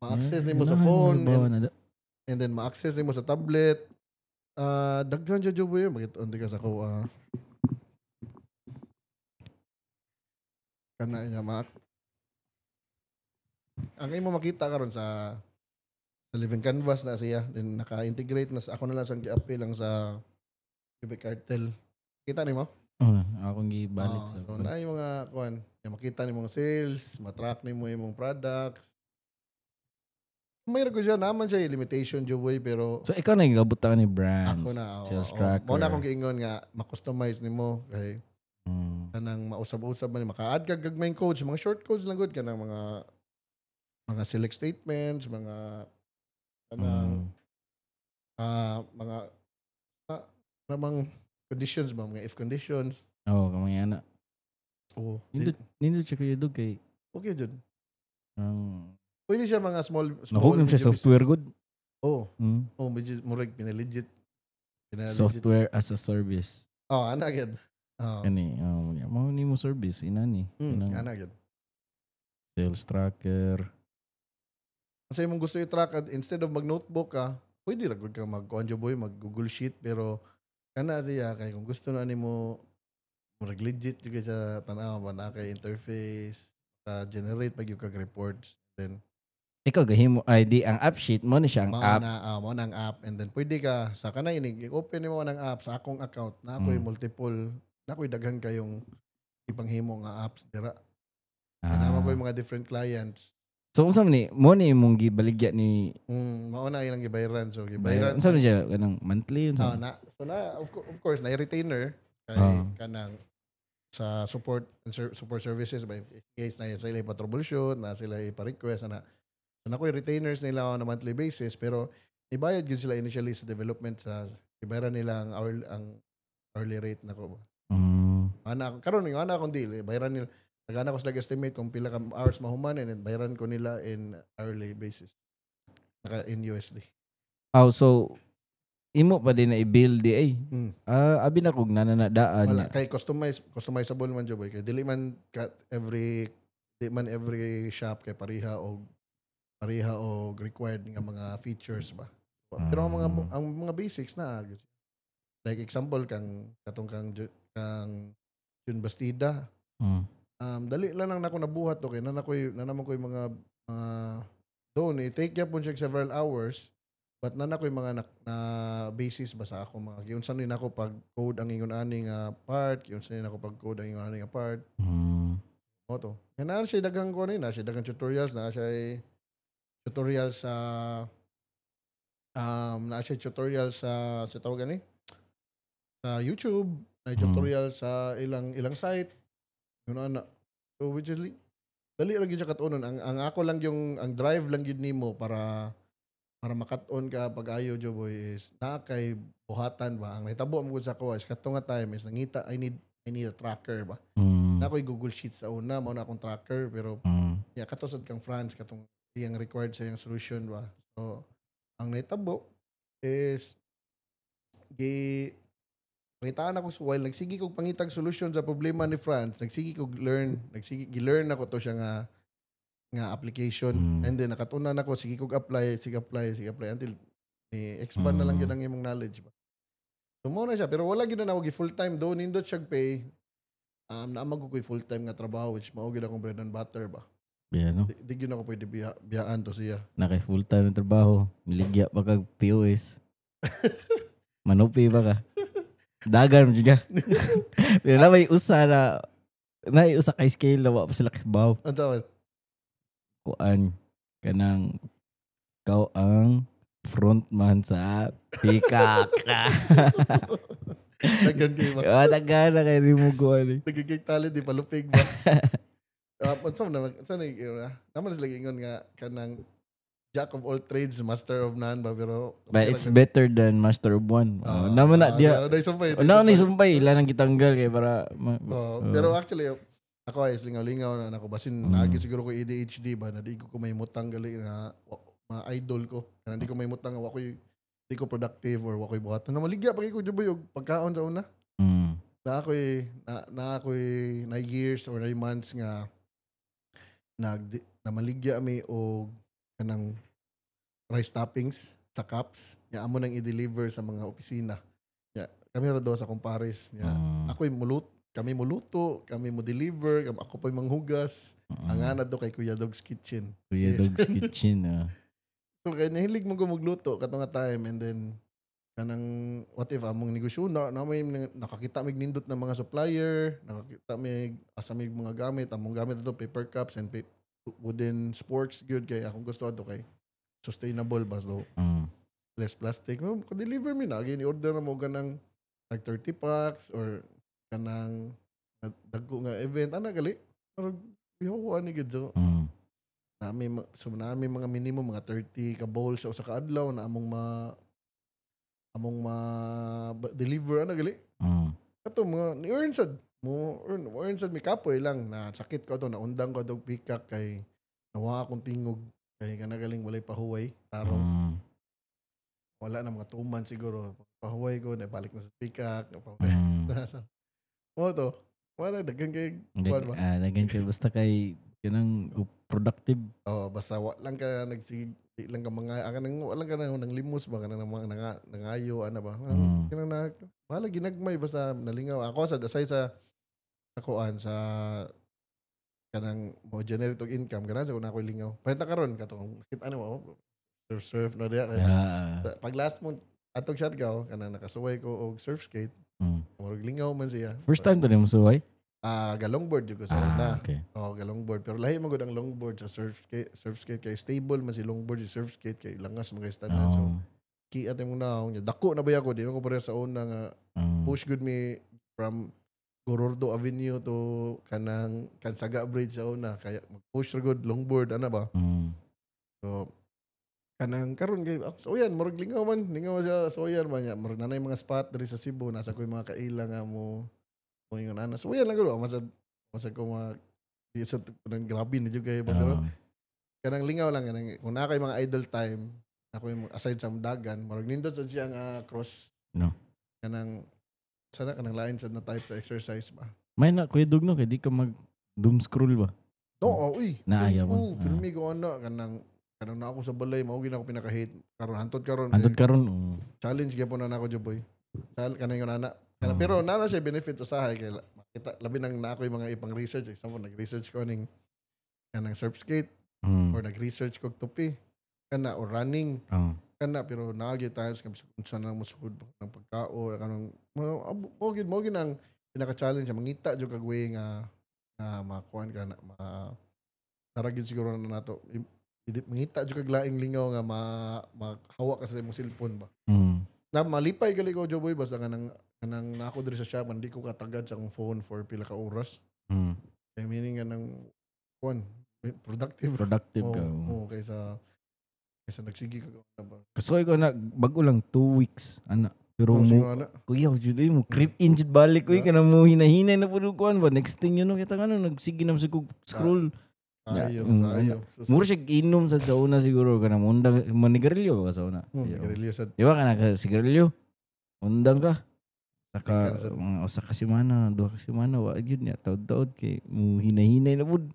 Ma-access nimo sa Kailangan phone mo na and then ma-access nimo sa tablet. Ah, daghan siya, Joboy. Makita unti ka sa ko kana niya ma ang imo makita karon sa Living Canvas na siya, then naka-integrate na sa ako na lang sang gi-apply lang sa Cubic Cartel. Kita nimo? Oh, akong gibalik Ah, sa so na yung mga kuan, yung makita nimo mga sales, matrack nimo imong products. Mayroon ko siya naman siya yung limitation, Joboy, pero So ikaw na gibutangan ni brands. Ako na, oo, sales oo. tracker. Mao na akong giingon nga ma-customize nimo kay kanang mausab-usab man, maka-add ka gagmayng codes, mga short codes lang gud, kanang mga select statements, mga kanang mga namang conditions ba, mga if conditions. Oh, kamang ana. Oh, Nindot siya kayo dog kay okay jud. ang Pwede siya mga small small Nahug siya medium software business. good. Oh, oh, medyo murag pinalegit. Pinalegit. Software as a service. Oh, ana gyud. Oh. Kani, oh, mao ni mo service inani. Kanang Ana gyud. sales tracker. Kasi imong gusto i-track at instead of mag-notebook ka, pwede ra gud ka mag boy, mag Google Sheet, pero kana siya kay kung gusto na nimo murag legit jud kay sa tan-aw ba na kay interface, ka generate pag yung kag reports, then Ikaw gahimo ID ang app sheet mo ni siya ang mao app. na mao na ang app, and then pwede ka sa kanay ini open nimo ang app sa akong account na ako'y multiple na ako'y daghan kayong ipanghimo nga apps dira. Ah. Ko yung mga different clients. So unsa man ni mo ni imong gibaligya ni Mao na ilang gibayaran, so bayaran? gibayaran. Unsa man siya, kanang monthly, unsa? Ah, na so na of course na retainer kay kanang sa support and support services ba, in case na sila ipa-troubleshoot na sila ipa-request na. So na retainers nila on a monthly basis, pero ibayad gyud sila initially sa development, sa ibayaran nila ang hourly rate nako ba. Ana karon yung ana akong deal, eh, bayaran nila. Nagana ko sila estimate kung pila ka hours mahuman and then bayaran ko nila in hourly basis. Naka in USD. Oh, so imo pa din na i-build di ay. Ah, abi na kog nananadaan Wala niya. kay customizable man jud boy, kay dili man every shop kay pareha og required nga mga features ba. Pero ang mga basics na, like example kang katong kang Jun Bastida, dali lang lang nako nabuhat to kay na naman ko'y mga doon i take yapon siya several hours, but na nakoy mga na basis ba sa ako mga giunsa ni nako pag code ang ingon ani nga part, giunsa ni nako pag code ang ingon ani nga part. Mo to nga naa siya daghang kuan ni, na siya daghang tutorials, na siya tutorial sa tawag ani sa YouTube, na tutorial sa ilang ilang site yun ana. So which is dali ra gyud siya kat-onon. Ang ako lang yung ang drive lang gyud nimo para makat-on ka pag ayo, Joboy, is naa kay buhatan ba. Ang nahitabo mo gud sa ako is kato nga time is nangita I need a tracker ba. Na ako'y Google Sheets sa una, mao na akong tracker, pero ya kato sad kang France katong iyang required sa iyang solution ba. So ang nahitabo is gi pangitaan ako, so while nagsige kog pangitag solution sa problema ni France, nagsige kog learn, nagsige gi-learn ako to siya nga application and then nakatunan ako, sige kog apply, sige apply, sige apply until ni expand na lang gyud ang imong knowledge ba. So mo na siya, pero wala gyud na ako gi full time do nindot siya pay. Naa man ko full time nga trabaho which mao gyud akong bread and butter ba. Yeah, no? Di gyud ako pwede biyaan to siya. Na kay full time na trabaho, niligya pa kag POS. Manupi ba ka? Dagan mo jud ka. Pero na may usa na may usa kay scale na wa pa sila kibaw. Unsa man? Kuan kanang ikaw ang frontman sa Peacock. Daghan kay ba? Ah, dagan na kay nimo kuan eh. Daghan kay talent di palupig ba. Unsa man sa na naman sila giingon nga kanang jack of all trades, master of none ba, pero But it's better than master of one. Oh, naman na diya. Nay sumpay. Una ni sumpay ila nang gitanggal kay para Oh, pero actually ako ay lingaw-lingaw na nako basin naagi siguro ko ADHD ba na di ko may mutang gali na mga idol ko. Kana di ko may mutang nga wa ko'y di ko productive or wa ko'y buhaton. Namaligya pa kay ko, Juboy, og pagkaon sa una. Na ako'y na years or na months nga namaligya mi og kanang rice toppings sa cups nya amo nang i-deliver sa mga opisina. Ya, kami ra do sa kumpares nya. Ako'y mulut, kami muluto, kami mo deliver, ako pa'y manghugas. Ang ana do kay Kuya Dog's Kitchen. Kuya Dog's Kitchen. Ah. So kay nahilig mo ko magluto kato nga time and then kanang what if among negosyo na may nakakita mig nindot ng mga supplier, nakakita mig asa mig mga gamit, among gamit ato paper cups and wooden sporks gyud kay akong gusto ato kay sustainable ba, so less plastic. Mo deliver mi na gini order na mo kanang like 30 packs or kanang dagko nga event ana gali. Pero bihawa ni gid so nami so nami mga minimum mga 30 ka bowls sa usa ka adlaw na among ma deliver ana gali. Kato mga ni earn sad mo earn sad mi, kapoy lang na sakit ko to, naundang ko dog pikak kay nawa akong tingog kay kana galing walay pahuway tarong. Wala na mga 2 months siguro, pahuway ko na balik na sa pikak na pahuway. So mo to wala daghan kay kuan ba. Ah, daghan kay basta kay kanang productive. Oh, basta wa lang ka nagsige, di lang ka mga kanang wa lang ka nang limos ba, kanang mga nangayo ana ba. Kanang na bahala ginagmay basta nalingaw ako sa aside sa kuan sa kanang mo generate og income, ganahan sa ko na ako'y lingaw. Pahita karon katong kita nimo, oh, surf surf na diya kay pag last mo atong Siargao kanang nakasuway ko og surf skate, murag lingaw man siya. First time to nimo suway? Ah, galongboard jud ko sa una. Okay. Oh, galongboard. Pero lahi man gud ang longboard sa surf skate, surf skate kay stable man si longboard, si surf skate kay langas man kay tanan. So kiat imong naong niya. Dako na ba ako, di man ko pareha sa una nga push gud mi from Gorordo Avenue to kanang Kansaga Bridge sa una kaya mag-push ra gud longboard ana ba. So kanang karon kay ah, so yan murag lingaw man, lingaw siya, so yan man niya murag nanay mga spot diri sa Cebu, nasa ko yung mga kaila nga mo mo ingon ana. So yan lang gud masad masad ko mga di sa kanang grabe na jud kayo ba, pero kanang lingaw lang, kanang kung naa kay mga idle time ako yung aside sa dagan murag nindot sad siya nga cross No. kanang sana kanang lain sad na type sa exercise ba. May na Kuya Dog no kay di ka mag doom scroll ba? No, oh, uy. Naaya mo. Oo, pirmi ko ana kanang kanang na ako sa balay mao gid ako pinaka-hate karon hantod karon. Antod karon. Oh. Challenge gyapon na nako, Joboy. Chal kanang yung ana. Kana, pero nana siya benefit usahay kay makita labi nang na ako yung mga ipang research, example nag-research ko ning kanang surf skate or nag-research ko og tupi kana or running kana, pero naagi times kami kung saan lang mosugod ng pagkao kanang mo gid ang pinaka-challenge, mangita jud kag way nga nga makuan ka na ma naragid siguro na nato. Mangita jud kag laing lingaw nga ma mahawa ka sa imong cellphone ba na malipay gali ko, Joboy, basta kanang kanang nako diri sa shop hindi ko katagad sa akong phone for pila ka oras kay meaning kanang kuan productive. Productive ka. Oo, kaysa kaysa nagsige ka na ba. Kasoy ko na bago lang 2 weeks ana. Pero Oo, mo siguro na. Kuya, jud mo creep in jud balik ko kana mo hinahinay na pud kuan ba. Next thing you know, kita nga no nagsige na sa kog scroll. Ayo, Yeah, ayo. Mura siya inom sa una siguro kana mo undang manigarilyo ba ka sa una? Manigarilyo sa Di ba kana ka sigarilyo? Undang ka. Saka Ikaw mga usa ka semana, duha ka semana wa gyud niya taud-taud kay mo hinahinay na pud.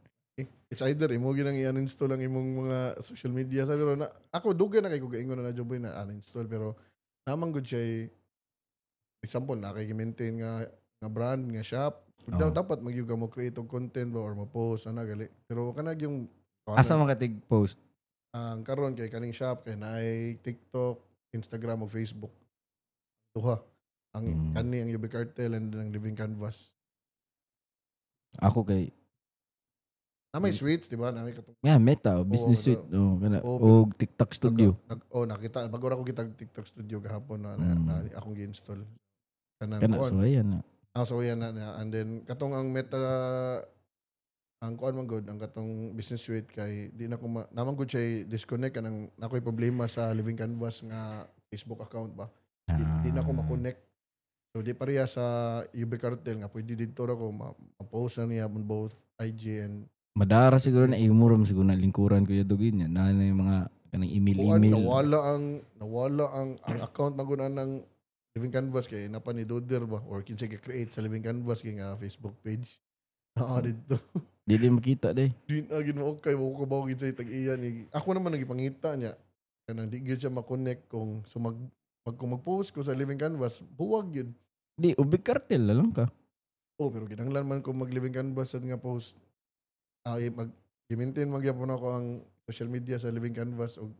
It's either imo ginang i-uninstall ang imong mga social media sabi, pero na, ako dugay na kay ko gaingon na Joboy na uninstall, pero naman gud siya eh, example na kay gi-maintain nga nga brand nga shop. Dapat magyud ka mo create og content ba or mo post ana gali, pero kanag yung Asa man ka tig post? Ang karon kay kaning shop kay naay TikTok, Instagram ug Facebook. Duha. Ang kani ang UB Cartel and ang Living Canvas. Ako kay Na may suites, di ba? Na may katong yeah, Meta, business Oo, suite. Oh, kana Oo, og TikTok studio. Oh, nakita bago ra ko kitag TikTok studio gahapon na, na akong gi-install. Kanang Kana kuan. so ayan na. Ah, so yan na. And then katong ang Meta ang kuan man gud ang katong business suite kay di na ko naman gud siya disconnect kanang na ako'y problema sa Living Canvas nga Facebook account ba. Di na ko ma-connect. So di pareha sa UB Cartel nga pwede didto ra ko ma-post na niya on both IG and Madara siguro na imo ram siguro na lingkuran ko dugin niya. Na na yung mga Kanang email Kuan, email. Nawala ang account na guna ng Living Canvas kay napa ni Doder ba or kinsa create sa Living Canvas kay nga Facebook page. Ah, dito. Dili makita day. Di na gid mo okay mo ko ba kinsay tag-iya ni. Ako naman nagipangita niya. Kanang di gyud siya ma-connect kung so mag pag kung mag-post ko sa Living Canvas, buwag yun. Di Ubig Cartel na lang ka. Oh, pero kinahanglan man ko mag Living Canvas sad nga post. Ah, eh, mag i-maintain man gyapon ako ang social media sa Living Canvas og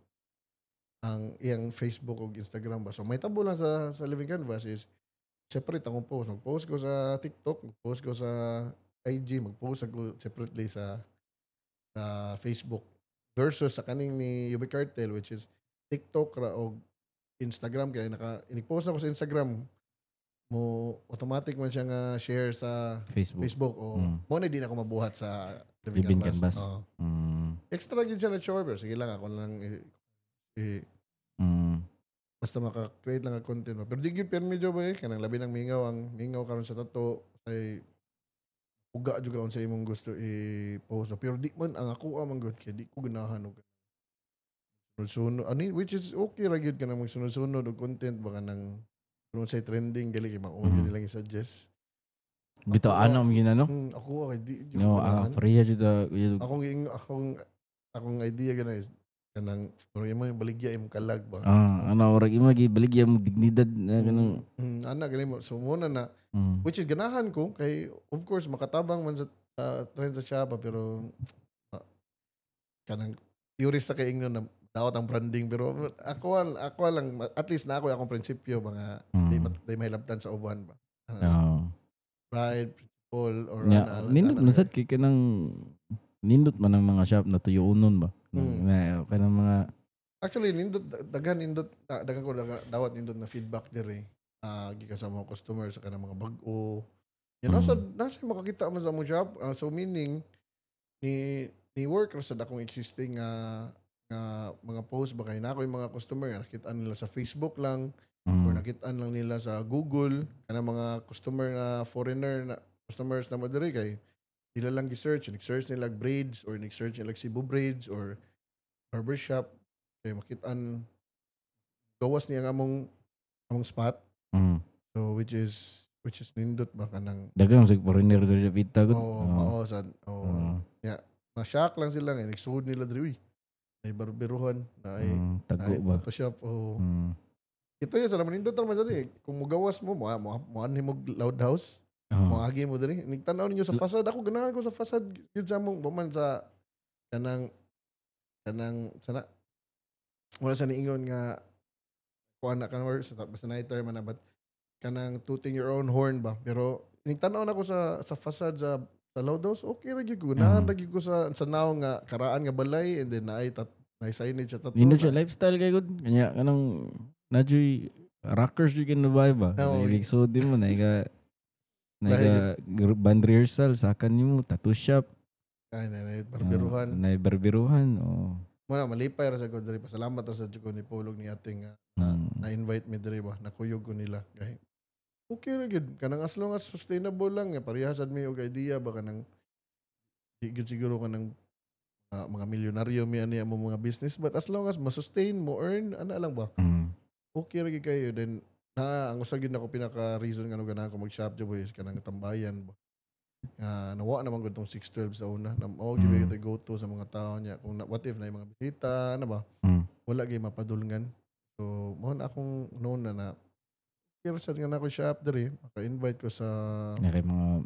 ang iyang Facebook ug Instagram ba. So may tabo lang sa Living Canvas is separate akong post. Mag-post ko sa TikTok, mag-post ko sa IG, mag-post ako separately sa Facebook versus sa kaning ni Ubi Cartel, which is TikTok ra og Instagram, kay naka inig-post ako sa Instagram mo, automatic man siya nga share sa Facebook. Facebook o mo na di na ako mabuhat sa Living, Living Canvas. Canvas. Oo. Extra gyud siya na chore, pero sige lang, ako lang basta maka-create lang ang content mo. Pero di gyud pirmi jo ba eh, kanang labi ng mingaw ang mingaw karon sa tattoo ay uga jud ka unsa imong gusto i-post. Pero di man ang ako man gud kay di ko ganahan og sunod-sunod. Ani which is okay ra gyud kanang magsunod-sunod og content baka nang kung say trending gali kay mao gyud nilang i-suggest. Bitaw ano ang ginano? Ako kay di di ko No, ah, ganahan. pareha jud ah, jud. Akong idea gana is kanang murag imo yung baligya imong kalag ba. Ah, ano orag imo gibaligya mo dignidad na kanang Ana gani mo. So mo na na which is ganahan ko kay of course makatabang man sa trend sa shop, pero kanang purist na kay ingnon na dawat ang branding, pero ako lang at least na ako akong prinsipyo mga di mahilabtan sa uban ba. Ana, pride, principle or Nya, ana, ana, nindot ana, man sad kay kanang nindot man ang mga shop na tuyoonon ba. Na kanang mga Actually, nindot daghan nindot daghan ko dawat nindot na feedback diri. Ah, gikan sa mga customer sa kanang mga bag-o. Yan nasa makakita man sa among shop. Ah, so meaning ni work ra sad akong existing nga nga mga post ba kay na ako yung mga customer nga nakita nila sa Facebook lang or nakitaan lang nila sa Google, kanang mga customer na foreigner na customers na mo diri kay nila lang gi-search, nag-search nila braids or nag-search nila Cebu braids or barbershop kay makitaan gawas niya ang among spot. So which is nindot ba kanang Daghang sa foreigner diri pita gud. Oh, mao sad, oh. Ma-shock lang sila nga nagsuod nila diri, uy, ay barberuhan na ay Tago ay ba. tattoo shop, oh. Ito yun, sa naman nindot naman sa eh. Kung mugawas mo, mo anhi mo Loud House, moagi mo diri. Nigtanaw ninyo sa facade. Ako ganahan ko sa facade. Yun sa among, buman sa kanang kanang sana wala sa niingon nga kuan na kan or sa basta na term na, but kanang tooting your own horn ba, pero nigtanaw na ko sa facade sa Loud House, okay ra gyud ko, ganahan ra gyud ko sa naong nga karaan nga balay and then naay naay signage sa tattoo. Nindot siya lifestyle kay gud. Kanya kanang nadyoy rockers jud na vibe ba. Oo. Like so di mo na ka band rehearsal sa kan nimo tattoo shop. Ay, na barberuhan. Na barberuhan. Oh. Mo na malipay ra sa ko diri, pasalamat ra sa ko ni Pulog ni ating na-invite mi diri ba, nakuyog ko nila kay okay ra gyud kanang as long as sustainable lang nga parehas sad mi og idea ba, kanang di gyud siguro kanang mga milyonaryo mi ani amo mga business, but as long as ma-sustain mo, earn ana lang ba, okay ra gyud kayo. Then na ang usa gyud nako pinaka reason nga ganahan ko mag-shop job is kanang tambayan ba nga nawa naman gud tong 612 sa una na oh gyud go to sa mga tao niya kung na, what if na yung mga bisita ano ba, wala gyud mapadulngan. So mo na akong noon na na pero sad nga na ako shop diri maka-invite ko sa Na kay mga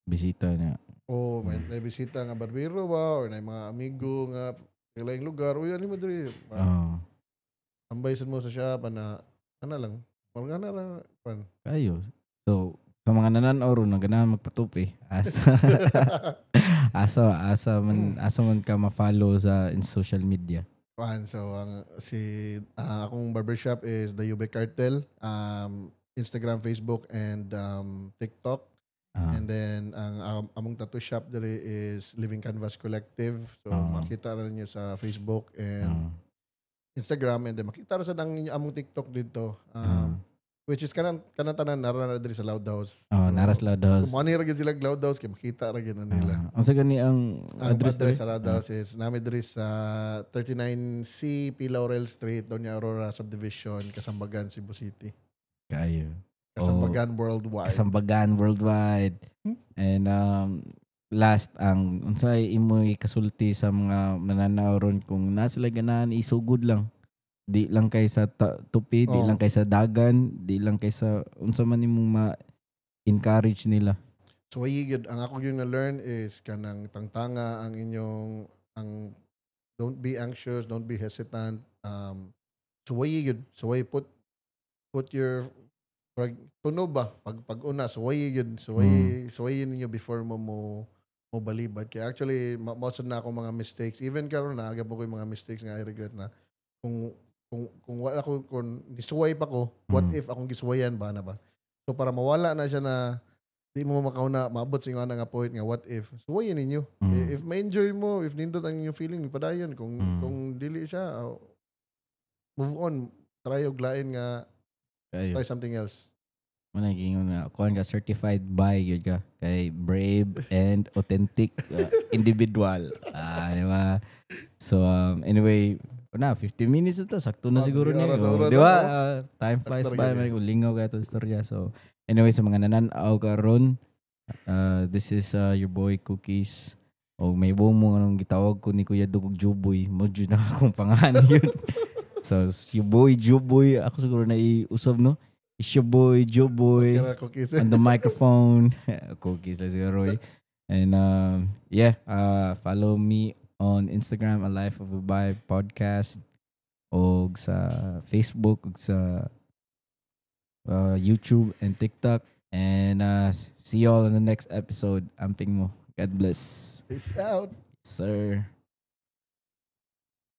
bisita niya. Oh, may, may bisita nga barbero ba or na mga amigo nga kailang lugar, uy, ano mo diri. Tambay sad mo sa shop ana ana lang. Parang ana ra pan. Kayo. So, sa mga nananaw ron na ganahan magpatupi, asa asa asa man asa man ka ma-follow sa in social media? Kuan, so ang si akong barbershop is the Ube Cartel, Instagram, Facebook and TikTok. And then ang among tattoo shop diri is Living Canvas Collective. So makita ra ninyo sa Facebook and Instagram and then makita ra sa ang among TikTok dito. Which is kanang tanan nara na diri sa Loud House. Oh, nara sa Loud House. Kung mo ra gyud sila Loud House kay makita ra gyud na nila. Ah, unsa gani ang Ang address address diri? Sa Loud House is nami diri sa 39C P. Laurel Street, Doña Aurora Subdivision, Kasambagan, Cebu City. Kayo. Kasambagan Worldwide. Kasambagan Worldwide. And last, ang unsay imoy kasulti sa mga mananaw ron kung naa sila ganahan isugod lang? Di lang kay sa tupi, di lang kay sa dagan, di lang kay sa unsa man imong ma-encourage nila? So ay gyud ang ako yung na-learn is kanang tangtanga ang inyong ang don't be anxious, don't be hesitant. Suwayi gyud, suway, put your pag tuno ba pag una, suwayi gyud, suwayi, suwayi ninyo before mo balibad. Kay actually mao sad na ako mga mistakes. Even karon na po ko yung mga mistakes nga I regret na kung wala ko, kung nisuway pa ko, what if akong gisuwayan ba na ba? So para mawala na siya na di mo makauna maabot sa ingon nga point nga what if, suwayin ninyo. If ma-enjoy mo, if nindot ang inyong feeling, padayon. Kung kung dili siya, move on, try og lain nga Kayo. Try something else. Mo na gingon nga kuan ka, certified by gyud ka kay brave and authentic individual. Ah, di ba? So anyway, na 50 minutes na to, sakto na Ah, siguro di ni. oras, Oh, oras, di ba? oh. Time flies Sakto by, ra gyud. may lingaw ka itong istorya. So anyway, sa mga nanan-aw karon, this is your boy Cookies. O may buong mo anong gitawag ko ni Kuya Dugog Juboy. Mo jud na akong pangalan yun. So, it's your boy Juboy. Ako siguro na iusab, no? It's your boy Juboy Kaya cookies. On the microphone. Cookies lang siguro eh. And yeah, follow me on Instagram, A Life of a Vibe Podcast, o sa Facebook, og sa YouTube and TikTok. And see you all in the next episode. Amping mo. God bless. Peace out. Sir.